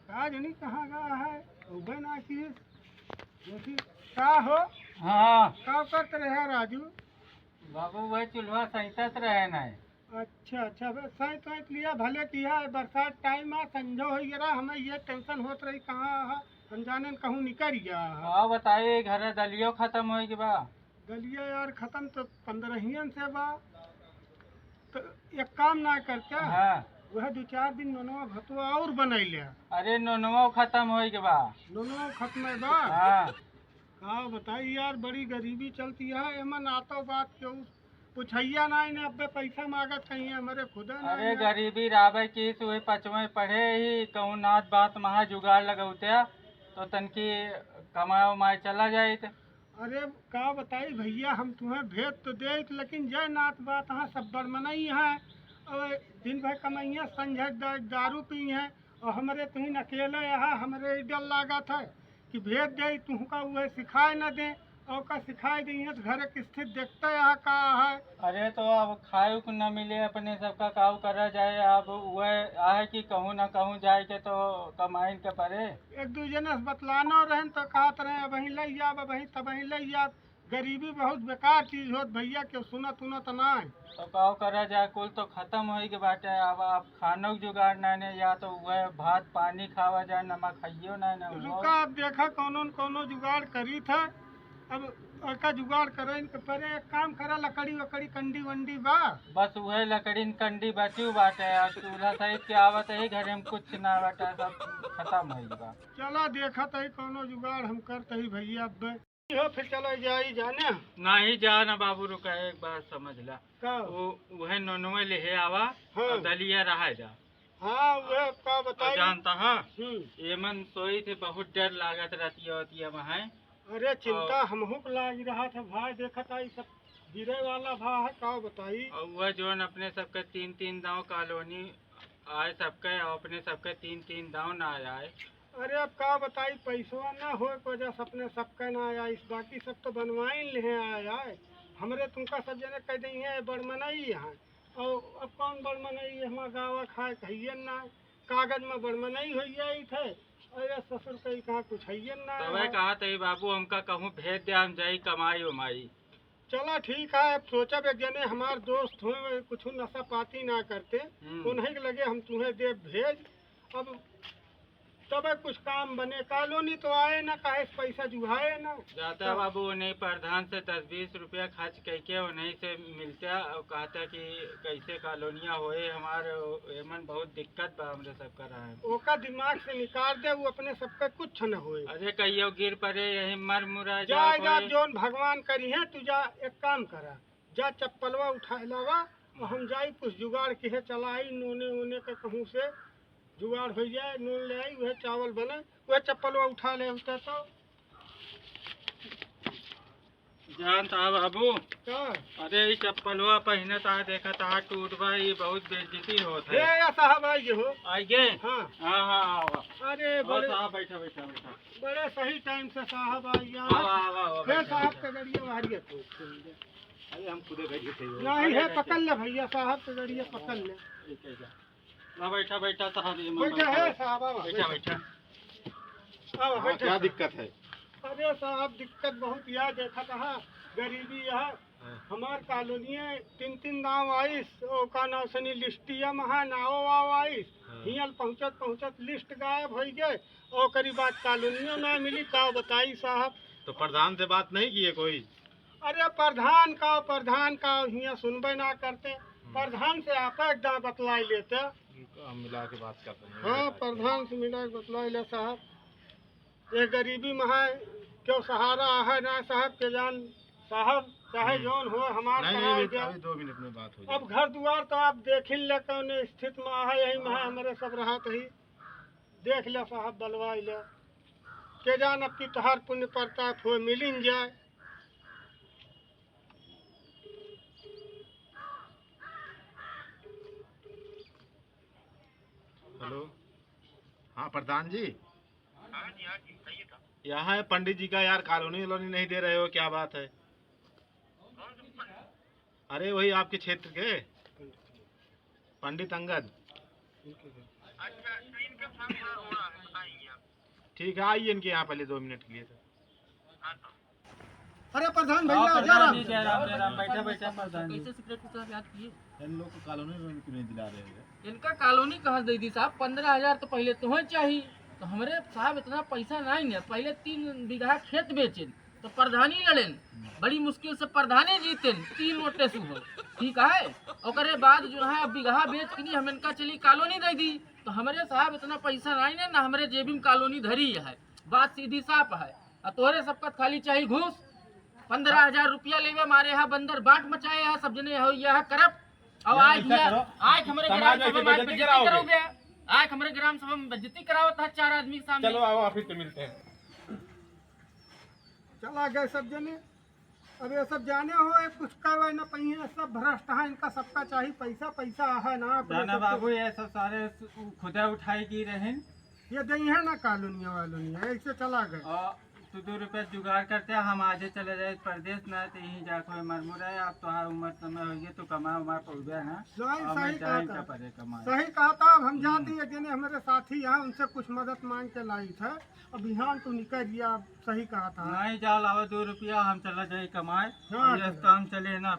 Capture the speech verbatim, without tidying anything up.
का जनी कहाँ गया है, उबे ना की। देखी, का हो? हाँ। का करत रहे राजू? बाबू, वह चूल्हा सैंतत रहे ना। अच्छा, अच्छा, बे, सैंत वैंत लिया, भले किया, बरसात टाइम आ, संझो हो गया, हमें ये टेंशन होत रही, कहाँ है, हम जाने न कहूँ निकल गया है। का बताई, घर दलियो खत्म हो गया बा। दलिया यार खत्म तो पन्द्रहियन से बा। तो एक काम ना करते, हाँ। वह दो चार दिन नोनवा भतवा और बनाई ले। अरे नोनवा खत्म होई के बा। नोनवा खत्म है बा? हाँ। का बताई यार, बड़ी गरीबी चलती है, एमन आतो बात केहू पूछैया ना, इन्हें अब्बे पैसा मांगत कहीं हमरे खुदा ना अरे है। गरीबी रावे की सुई पचवे पढ़े ही कहूँ नात बात महा जुगाड़ लगौते तो तनकी कमाए उमाए चला जाइत। अरे का बताई भैया, हम तुम्हें भेज तो दे, लेकिन जय नात बात हाँ सब बड़ मनई हैं। और दिन भर कमाइए, संझा दा-, दारू पी हैं, और हमरे तुहिन अकेले यहाँ, हमरे ई डर लागत है कि भेज दे तुमका वह सिखाए न दे, और का सिखाए दे तो घर के स्थिति देखते यहाँ का है। अरे तो अब खाए को न मिले, अपने सबका काव करा जाए, अब वह आहे कि कहूँ न कहूँ जाए के तो कमाइन के पड़े। एक दू जने से बतलानो रहन तो कहत रहे, "अबहीं लइ जाब, अबहीं तबहीं लइ जाब।" गरीबी बहुत बेकार चीज होत भैया, केहू सुनत उनत नाय। तो काव करा जाए, कुल तो खत्म होई के बाटे। अब आप खानो के जुगाड़ नाय ने, या तो वह भात पानी खावा जाए, नमक खाइयो नाय ने, वो रुका, अब देखा कौनो न कौनो जुगाड़ करी था। अब एका जुगाड़ करे के परे, एक काम करा, लकड़ी वकड़ी कंडी वंडी बा? बस वह लकड़ी न कंडी बची बाटे, और चूल्हा सहित के आवत ही घरे में कुछ ना बाटे, सब खत्म होई बा। चला देखत ही कौनो जुगाड़ हम करत ही भैया। अब हो, फिर चला जाई जाने। नाही जा ना बाबू, रुका, एक बात समझ ला। का? वो, वह नोनवे लेहे आवा, हाँ। और दलिया रहा जा। हाँ, वह का और बताई? जानता है, हम्म। एमन सोई थे, बहुत डर लागत रहती होती है वहाँ। अरे चिंता और हमहू को लाग रहा था भाई, देखत आई सब गिरे वाला भा है, का बताई? और वह जोन अपने सबके तीन तीन दाव कॉलोनी आए सबके, और अपने सबके तीन तीन दाव ना आए। अरे अब का बताई, पैसवा ना होए के वजह से अपने सबके ना आइस, बाकी सब तो बनवाइन लेहे आए आए। हमरे तुमका सब जने कह दई है बड़ मनई है, और अब कौन बड़ मनई है, हमार गावा खाए कहिए ना, कागज में बड़ मनई हो जाई थे। अरे ससुर कहीं कहाँ कुछ है ना तबे है। कहा तई बाबू हमका कहूँ भेज दे, हम जाई कमाई उमाई। चला ठीक है, अब सोचब एक जने हमार दोस्त होए, कुछ नशा पाती ना करते, हम्म। उन्हीं के लगे हम तुम्हें दे भेज। अब तबे कुछ काम बने, कॉलोनी तो आए ना, काहे से पैसा जुहाए ना। जाता तब बाबू, उन्हीं प्रधान से दस बीस रुपया खर्च करके उन्हीं से मिलता और कहता कि कैसे कॉलोनिया होए हमार, एमन बहुत दिक्कत बा हमरे सब का रहे। ओका दिमाग से निकाल दे, वो अपने सबका कुछ न होए। अरे कहियो गिर पड़े, यही मर मुरा जा जाए, जा, कोई। जोन भगवान करी है, तू जा, एक काम करा, जा चप्पलवा उठा लावा, और हम जाई कुछ जुगाड़ किहे चलाई, नूने उने के कहूँ से जुगाड़ हो जाए, नून ले आई, वह चावल बने, वह चप्पलवा उठा ले उठा तो। जानत हा बाबू। का? अरे, ई चप्पलवा पहिनत हा, देखत हा, टूट बा, ई बहुत बेइज्जती होत है। ए, या साहब, आइगे हो। आइगे? हाँ। हाँ, हाँ, आवा। अरे, और बड़े, साहब, बैठा, बैठा, बैठा। बड़े सही टाइम से साहब आइगे। आवा, आवा, आवा, फिर बैठा, साहब बैठा। के गड़िया बाहर ये तो। अरे, हम खुदे बैठ के थे। नहीं अरे, है, बैठा। पकड़ ले भैया, साहब के गड़िया पकड़ ले। ठीक है, जा। ला बैठा, बैठा साहब, ये बैठा है साहब, आवा, बैठा, बैठा। बैठा। आवा, हाँ, बैठा क्या साहब। दिक्कत है? अरे साहब, दिक्कत बहुत या, देखत हा, गरीबी है। हाँ। हमार कॉलोनिये तीन तीन गाँव आइस, ओका नाव सनी लिस्टिया महा नाव वाव आइस। हाँ। हियल पहुँचत पहुँचत लिस्ट गायब होइ गए, ओकरी बाद कॉलोनियो ना मिली, का बताई साहब। तो प्रधान से बात नहीं किए कोई? अरे प्रधान का, प्रधान का हियाँ सुनबे ना करते। हम्म। प्रधान से आप एक दाँव बतलाई लेते। हम मिला के बात करते हैं। हाँ, प्रधान से मिला के बतलाई ले साहब। ये गरीबी में है, क्यों सहारा है ना साहब के जान, साहब चाहे हम्म। जौन हो, हमार नहीं, नहीं, सहाय अभी, दे। अभी दो मिनट में बात हो जाएगी। अब घर दुआर तो आप देखिन ले कौन स्थिति में है, यही में है, हाँ। हमारे सब रहत ही। देख ले साहब, बलवाई ले। के जान अब की तोहार पुण्य प्रताप हो, मिलिन जाए। हेलो, हाँ प्रधान जी। हाँ जी, हाँ जी, कहिए साहब। यहाँ है पंडित जी का यार, कॉलोनी वॉलोनी नहीं दे रहे हो, क्या बात है? कौन से पंडित? अरे वही आपके क्षेत्र के पंडित अंगद। अच्छा, तो इनके साथ थोड़ा रोड़ा है, बताइए। ठीक है, आइए इनके यहाँ पहले दो मिनट के लिए तो। अरे प्रधान भैया, जय राम। जय राम, जय राम। बैठा, बैठा प्रधान जी। कैसे सिगरेट के साथ याद किए? इन लोग को कॉलोनी में क्यों नहीं दिला रहे हैं? इनका कॉलोनी कहाँ से दे दी साहब? पन्द्रह हजार तो पहले तुम्हें चाहिए, तो हमरे साहब इतना पैसा नहीं है। पहले तीन बीघा खेत बेचेन, तो प्रधानी लड़ेन, बड़ी मुश्किल से प्रधानी जीतेन, तीन वोटे से हो, ठीक है। ओकरे बाद जो है, अब बीघा बेच के लिए हम इनका चली कॉलोनी दे दी, तो हमरे साहब इतना पैसा नहीं है, ना हमरे जेबी में कॉलोनी धरी है। बात सीधी साफ है। आ तोहरे सबका खाली चाही घूस। पन्द्रह हजार रुपया लेवे मारे हा, बंदर बाट मचाए हा, सब जने हो यह करब। और यार, आज ऐसा हिया, करो, आज हमरे समाज ग्राम में सभा में आज बेइज्जती बेइज्जती कराओगे। करोगे। आज हमरे ग्राम सभा में बेइज्जती करावत है चार आदमी के सामने। चलो, आओ, ऑफिस पे मिलते हैं। चला गए सब जने। अब ये सब जाने हो, ये कुछ करवाए ना पहिए, सब भ्रष्ट है, इनका सबका चाही पैसा, पैसा है ना, अपने जाना सबके बाबू, ये सब सारे सु-, खुदा उठाई की रहेन। ये दई है ना कॉलोनिया वालोनिया, ऐसे चला गए। और तू दो रुपया जुगाड़ करते, हम आजे चले जाए परदेश ना, तो यहीं जाके मर मुर है। अब तोहार उम्र समय हो गई, तू कमा उमा पउबे ना। नहीं, और सही मैं कहा जाई था। का परे कमाए। सही कहा था, अब हम हम्म। जाते हैं, जने हमारे साथी हैं, उनसे कुछ मदद मांग के लाई थे। अब बिहान तू निकल गया, अब सही कहा था। नहीं, जा लावा दो रुपया, हम चला जाए कमाए। हाँ, और ये चलो। काम चले ना।